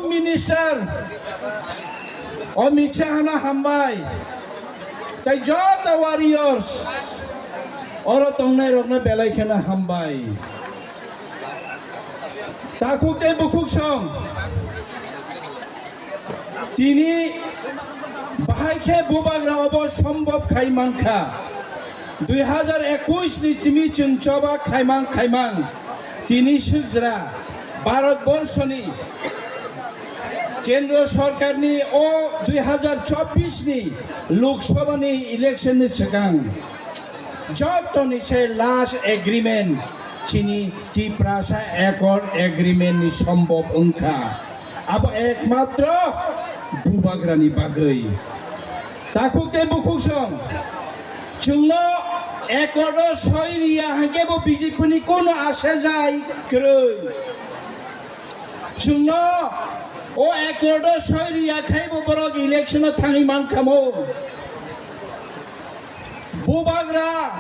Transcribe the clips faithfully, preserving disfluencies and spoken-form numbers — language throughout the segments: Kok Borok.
Minister Amit Shah no hambai, tei joto warriors oro tongnai rokno belai kheno hambai. Takhuk tei bukhuk song, tini bahai khe bubagra obo sombhob khai mankha. Dui hazar ekush ni simi chwng choba khaimang khaimang tini sijra Bharat Borshoni Kendra Sorkarni o dui hazar chobbish ni Lok Sabha ni election ni swkang jotoni se last agreement chini Tiprasa Accord Agreement ni sombhob wngkha. Abo ekmatro bubagrani bagwi. Takhuk tei bukhuk song, chwngno accord o soi riya hwnkhe bo B J P ni kono asha jai kwrwi. Chwngno o accord o soi riya khai bo borok election o thangwi mankha mo. Bubagra,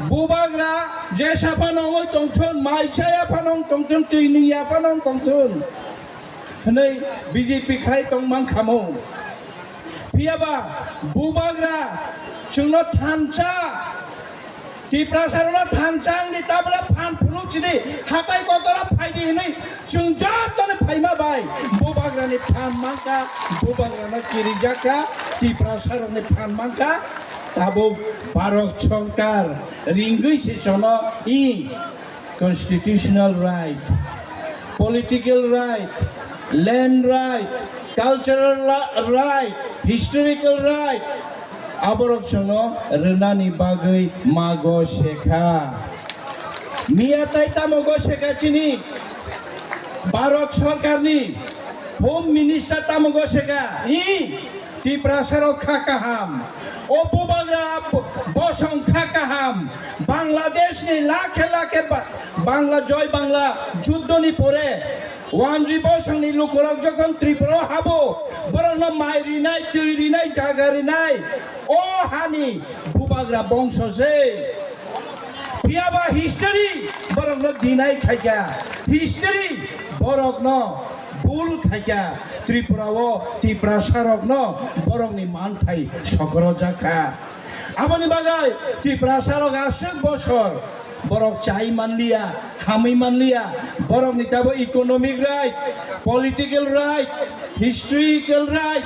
bubagra, jesa phano wngwi tongthun, mai chaya phano wng tongthun, twi nungya phano wng tongthun hwnwi B J P khai tongmang khamo. Phiyaba bubagra chwngno thansa, Tiprasarokno thansa wngdi, tabla phan phunuk sidi, hatai kotora phaidi hwnwi chwng jotoni phaima bai bubagrani phan mankha, bubagrano kirijakha, Tiprasarokni phan mankha. Tabuk Bharat Sorkar ringwi se chono i constitutional right, political right, land right, cultural ra-, right, historical right, aborok chono rwnani bagwi mago sekha. Miya tai tamo go sekha chini Bharat Sorkarni Home Minister tamo go sekha, i Tiprasarok kha kaham. O bubagra bosong kha kaham. Bangladeshni lakhe lakhe ba-, Bangla, Joy Bangla juddoni pore wanjui bosongni lukurok jokhon Tripura habo, borokno mai rinai, twi rinai, jaga rinai, o hani bubagra bongso se. Phiyaba history borokno deny khaikha, history borokno bul khaikha, Tripura o Tiprasarokno borokni manthai sokrojakha. Aboni bagwi Tiprasarok aswk bosor borok chai manliya, hamwi manliya, borokni tabo economic right, political right, historical right,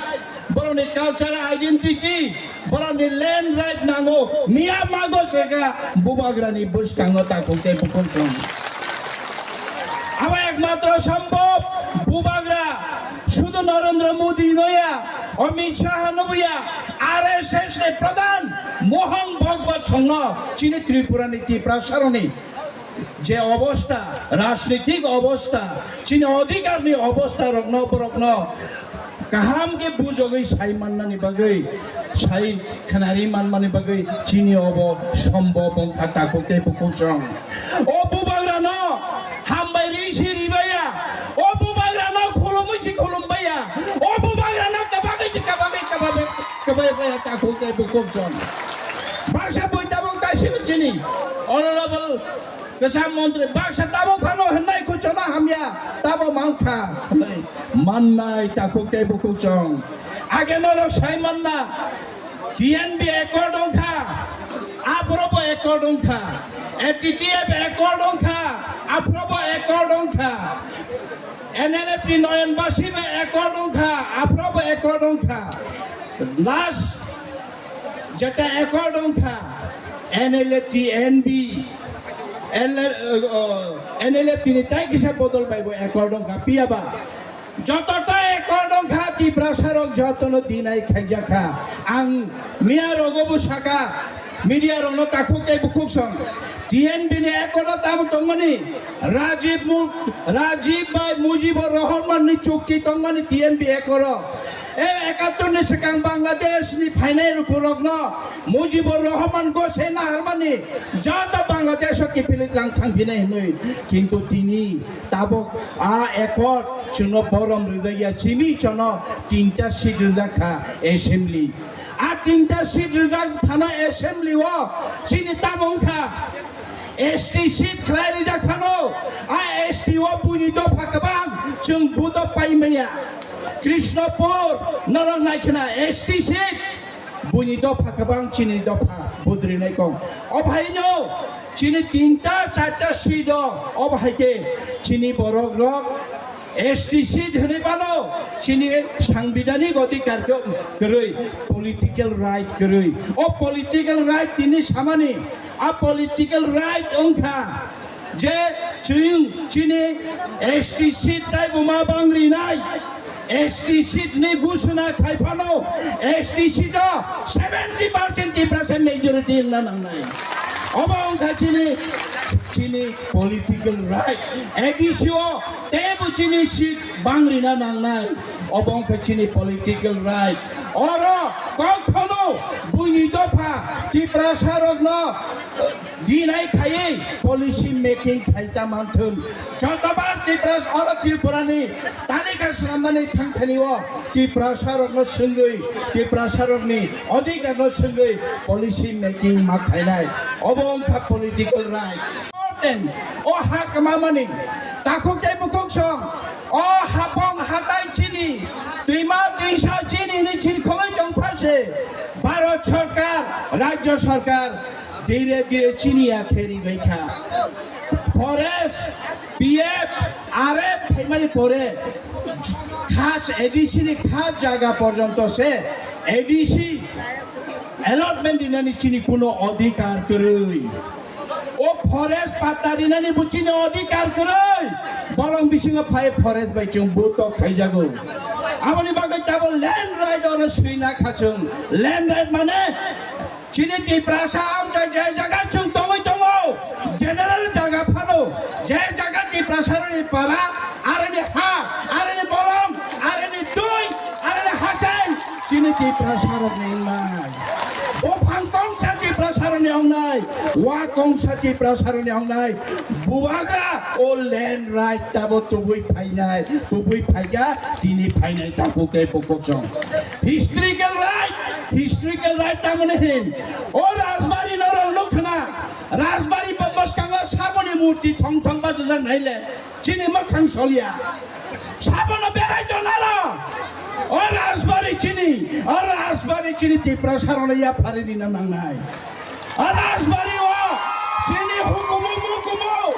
borokni cultural identity, borokni land right nango, miya mago seka bubagrani bwskango takhuk tei bukhuk song. Abo ekmatro sombhob bubagra, sudu Narendra Modi noya, Amit Shah noya, R S S ni pradhan Mohan Bhagwat songno chini Tripura ni Tiprasaroni je obostha, rajnitik obostha, chini odhikarni obostha rokno, borokno kaham khe bujogwi sai mannani bagwi, sai khnari manmani bagwi chini obo sombhob wngkha takhuk tei bukhuk song. O bubagrano hambai ri si ribaya, o bubagrano khulumwi si khulumbaya, o bubagrano kwbagwi si kwbagwi, kwbagwi, kwbagwi baya takhuk tei bukhuk song. Baksa bui tabuk kaisa chini Honorable Kwcham montri baksa tabo phano hwnwi khuchona hamya tabo mankha hwnwi mannai takhuk tei bukhuk chwng. Age norok sai manna T N B accord wngkha, aphrobo accord wngkha, A T T F accord wngkha, aphrobo accord wngkha, N L F ni Noyon Basi bai accord wngkha, aphrobo accord wngkha. Last jeta accord wngkha, N L F T, N B, N L, uh, N L F T ni tai kisa bodol bai bo accord wngkha, piyaba. Joto ta accord wngkha, Tiprasarok jotono dinai khaijakha. Ang miya rogo bo saka, media rokno takhuk tei bukhuk song. T N B ni accord o tamo tongmani, Rajiv Mu-, Rajiv bai Mujibur Rahman ni chukti tongmani T N B accord o. E ekattor ni swkang Bangladesh ni phainai rukurokno Mujibur Rahman gose naharmani joto Bangladesh o kiphilwi tlang thangphinai hinwi. Kintu tini tabuk a accord chwngno borom rwjakya, chini chwngno tinta seat rwjak kha assembly. A tinta seat rwjak thana assembly o chini tamo wngkha S T seat khlai rijak phano, a S T o buini dopha kwbang chwng buto pai maya. Krishnapur norok naikhwna S T seat buini dopha kwbang chini dopha budrinai kong. Obhaino chini tinta charta seat o, obhai khe chini borok rok S T seat hwnwi bano chini sangbidanik odhikar khe kwrwi, political right kwrwi. O political right tini samani, a political right wngkha je chwng chini S T seat tai buma bangrinai, S T seat ni gusuna khai phano S T seat o seventy percent Tiprasa majority wngna nangnai. Obo wngkha chini, chini political right. A D C o teibo chini seat bangrina nangnai. Obo wngkha chini political right. Oro kokhono buini dopha Tiprasa rokno dinai khaiwi policy making khai ta manthun. Jotobar Tipra oro Tripurani talika swnamnani thangthani o Tiprasa rokno swngwi, Tiprasa rokni odhikar no swngwi policy making ma khainai. Obo wngkha political right. Ten, o ha kwmamani takhuk tei bukhuk song, o hapong hatai chini, twima twisa chini ni chini khogwi tong pha se. Bharat Sarkar, Rajya Sarkar, dire dire chini ya kheri bai kha. Forest, P F, R F phaimani pore khas A D C ni khas jaga porjonto se A D C allotment dinani chini kuno odhikar kwrwi. O forest patta rinani bo chini odhikar kwrwi. Bolong bisingo phai forest bai chwng butok khaijago. Aboni bagwi tabuk land right oro swina kha chwng. Land right mane chini Tiprasa amchai je jaga chwng tongwi tongo, general jaga phano, je jaga Tiprasa rokni para, aroni ha, aroni bolong, aroni twi, aroni hachai, chini Tiprasa rokni wngnai. Buphang kongsa Tiprasa rokni wngnai, wa kongsa Tiprasa rokni wngnai. Bubagra o land right tabo tubui phainai, tubui phaiga, tini phainai takhuk tei bukhuk song. Historical right, historical right tamoni hin. O Rajbari norok nukna, Rajbari bwskango saboni murti thong thong bachajak naile, chini mwkhang solia. Sabono berai tonaro. O Rajbari chini, o Rajbari chini Tiprasa rokno yapharini na nangnai. A Rajbari o chini hukumu mukumu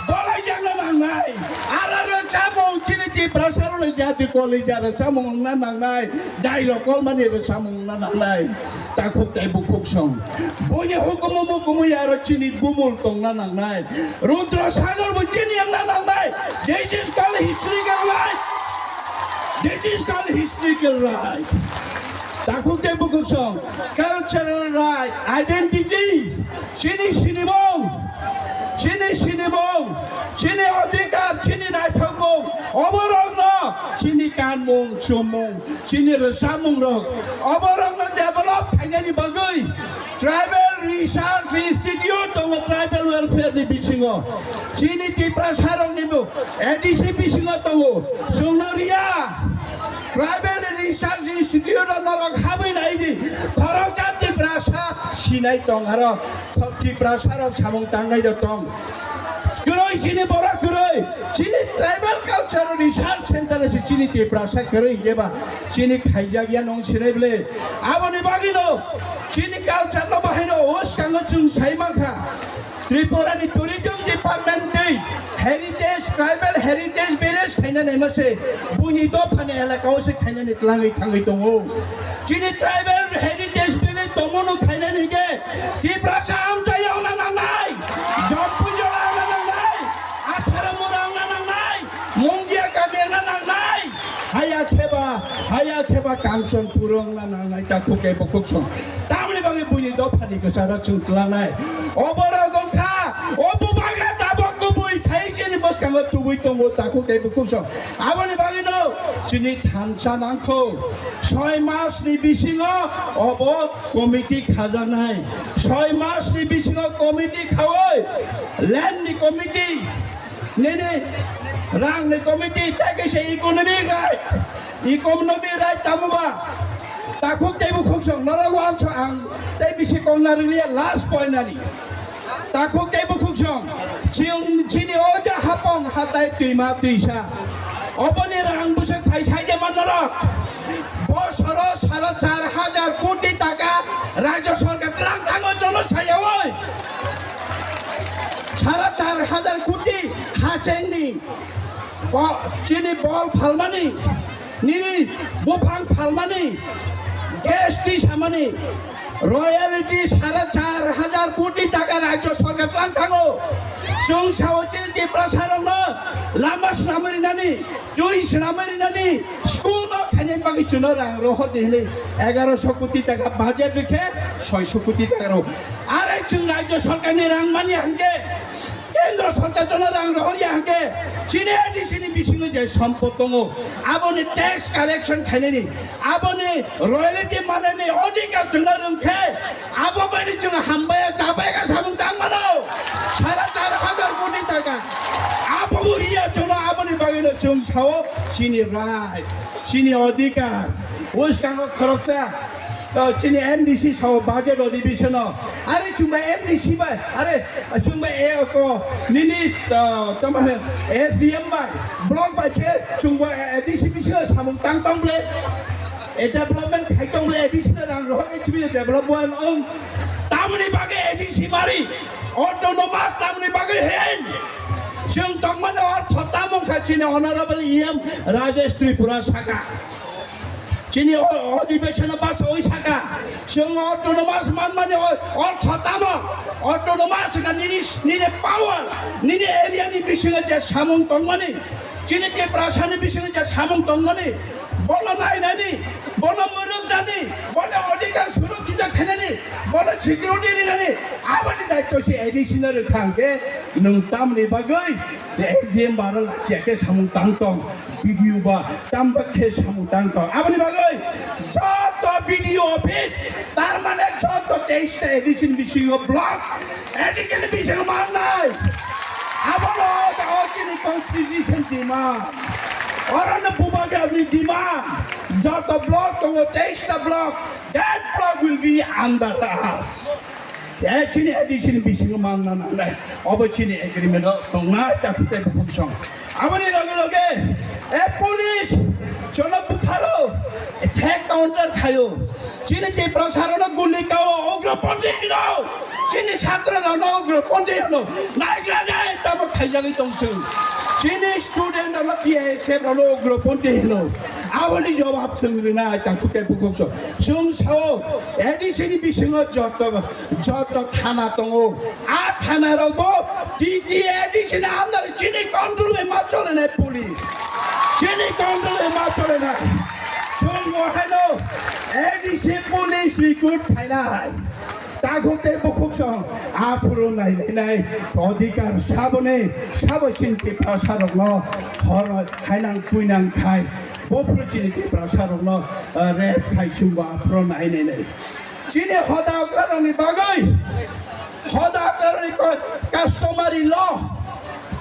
bolai jakna nangnai. Aro rwchapmung chini Tiprasa rokni jati kolija rwchapmung wngna nangnai. Dairok kolmani rwchapmung wngna nangnai. Takhuk tei bukhuk song. Buini hukumu mukumu aro chini bumul tongna nangnai. Rudra Sagar bo chini wngna nangnai. This is called historical right. This is called historical right. Takhuk tei bukhuk song. Cultural right, identity, chini sinimung, chini sinimung, chini odhikar, chini naithokmung, oborokno chini kanmung, chumung, chini rwchapmungrok, oborokno develop khainani bagwi Tribal Research Institute tongo tribal welfare ni bisingo. Chini Tiprasa rokni bo A D C bisingo tongo. Chwngno riya. Tribal Research Institute o norok habwi nai di. Khoroksa Tiprasa sinai tong aro. Tiprasa rok samung tangnai do tong. Kwrwi chini borok kwrwi. Chini Tribal Culture Research Center se chini Tiprasa kwrwi hinkhe ba chini khaijak ya nong sinai bwle. Aboni bagwi no chini culture no bahai no o skango chwng sai mankha. Tripura ni Tourism Department tei Heritage, Tribal Heritage Village khaina naima se buini dophani elaka o se khainani tlangwi thangwi tongo. Chini Tribal Heritage Village tongmano khainani hinkhe Tiprasa amchai wngna nangnai, Jampuijala wngna nangnai, Atharamura wngna nangnai, Mungia kami wngna nangnai, haya kheba, haya kheba Kanchanpur wngna nangnai, takhuk tei bukhuk song. Tamni bagwi buini dophani kwcharo chwng tlangnai. Oborok wngkha, o bubagra tabok kubui khai chini bwskango tubui tongo, takhuk tei bukhuk song. Aboni bagwino chini thansa nangkho. Soi mas ni bisingo obo committee khajaknai. Soi mas ni bisingo committee khaui, land ni committee, nini rang ni committee, tei kaisa economic right, economic right tamo ba? Takhuk tei bukhuk song norok wansuk ang tei bisi kongna rwliya last point ani. Takhuk tei bukhuk song, chwng chini o je hapong hatai twima twisa, oboni rang bwswk phai sai de man norok. Bosoro sara char hajar koti taka rajyo sorkar tlang thango jono sayawi. Sara char hajar koti hachengni bo-, chini bol phalmani, nini buphang phalmani, gas tisamani, royalty sara char hajar koti taka rajyo sorkar tlang thango. Chwng sao chini Tiprasa rokno lama swnamwi rinani, twi swnamwi rinani, school no khainai bagwi chwngno rang rohor di hwnwi egaroso koti taka budget rikhe soiso koti taka rw. Are chwng rajyo sorkarni rang mani hwnkhe Kendra sorkar jono rang rohor ya hwnkhe, chini A D C ni bisingo je sompot tongo, aboni tax collection khainani, aboni royalty manani odhikar chwngno rwngkhe, abo baini chwng hambai ya, chabai ya samung tang mano. Sara char hajar koti taka. Abo bo iya chwngno aboni bagwino chwng sao chini right, chini odhikar. Bwskango khoroksa, uh, chini M D C sao budget odhibishono. Are chwngba M D C bai, are chwngba e ko nini, uh, tamo he S D M bai, block bai khe chwngba A D C bisingo samung tang tong ble. E development khai tong ble, A D C no rang rohor khe chibini development ong. Tamoni bagwi A D C mari, autonomous tamoni bagwi hin. Chwng tongmani ortho tamung kha chini honorable E M Rajesh Tripura saka. Chini o-, odhibeshono bachawi saka, chwng autonomous manmani o-, ortho tamo? Autonomous wngkha nini, nini power, nini area ni bisingo je samung tongmani, chini Tiprasa ni bisingo je samung tongmani, bono nainani, bono mwrwknani, bono odhikar surokkhito khainani, bono security rinani, aboni daityo se A D C no rwkha hwnkhe nwng tamni bagwi S D M baro lachia khe samung tang tong. B D O ba tamba khe samung tang tong. Aboni bagwi joto B D O office, tar mane joto teis ta A D C ni bisingo block, A D C ni bisingo mannai. Abono o chini constitution demand. Orono bubagrani demand. Joto block tongo, teis ta block. That block will be under us. E chini A D C ni bisingo manna nangnai. Obo chini agreement o tongnai, takhuk tei bukhuk song. Aboni loge loge, e police, jono butharo, attack counter khayo. Chini Tiprasa rokno guli kao, ugroponthi hino. Chini chhatra rokno ugroponthi hino. Naigra nai, tamo khaijagwi tong chwng. Chini student rokno T S F rokno ugroponthi hino. Aboni jawab chwng rinai, takhuk tei bukhuk song. Chwng sao, A D C ni bisingo joto joto thana tongo. A thana rokbo T T A D C ni under chini control bai ma cholenai police. Chini control bai ma cholenai. Chwng bo haino A D C police recruit khainai. Takhuk tei bukhuk song aphuru nailainai odhikar saboni sabo chini Tiprasa rokno hor hainang tuinang khai. Bophuru chini Tiprasa rokno, eh, rape khai chwngbo aphuru nainai nai. Chini hoda okrarokni bagwi, hoda okrarokni co-, customary law,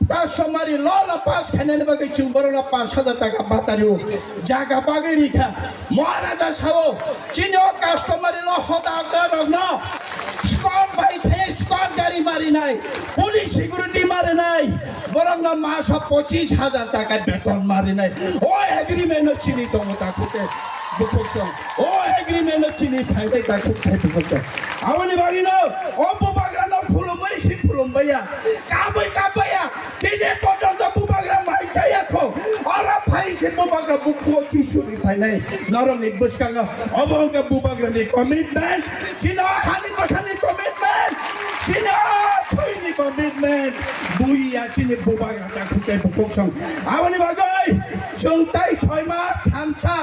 customary law no pass khainani bagwi chwng borokno panch hajar taka batario jaga bagwi rikha. Maharaja sao, chini o customary law hoda okrarokno squad bai khe squad gari marinai, police security marinai, borokno masa pochis hajar taka beton marinai. O agreement no chini tongo takhuk tei bukhuk song. O agreement no chini phainai takhuk tei bukhuk song. Aboni bagwino o bubagrano khulumwi si khulumbaiya, kabwi kabbaiya, tini pojonto bubagra mai chaya kho. Oro phai se bubagra bukhugo kisuri phainai. Norokni bwskango obo wngkha bubagrani commitment. Chini o hani bwsani commitment. Chini o thwini commitment. Buiya chini bubagra takhuk tei bukhuk song. Aboni bagwi chwng tai soi mas thansa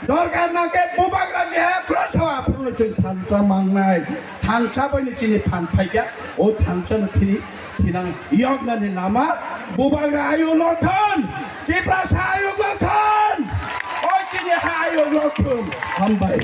dorkar nangkhe bubagra je phuru sao aphuru chwng thansa mangnai. Thansa bai no chini phan phaikha. O thansa no phini thinang yoknani lama bubagra ayuk lothon, Tiprasa ayuk lothon, o chini ha ayuk lothon. Hambai.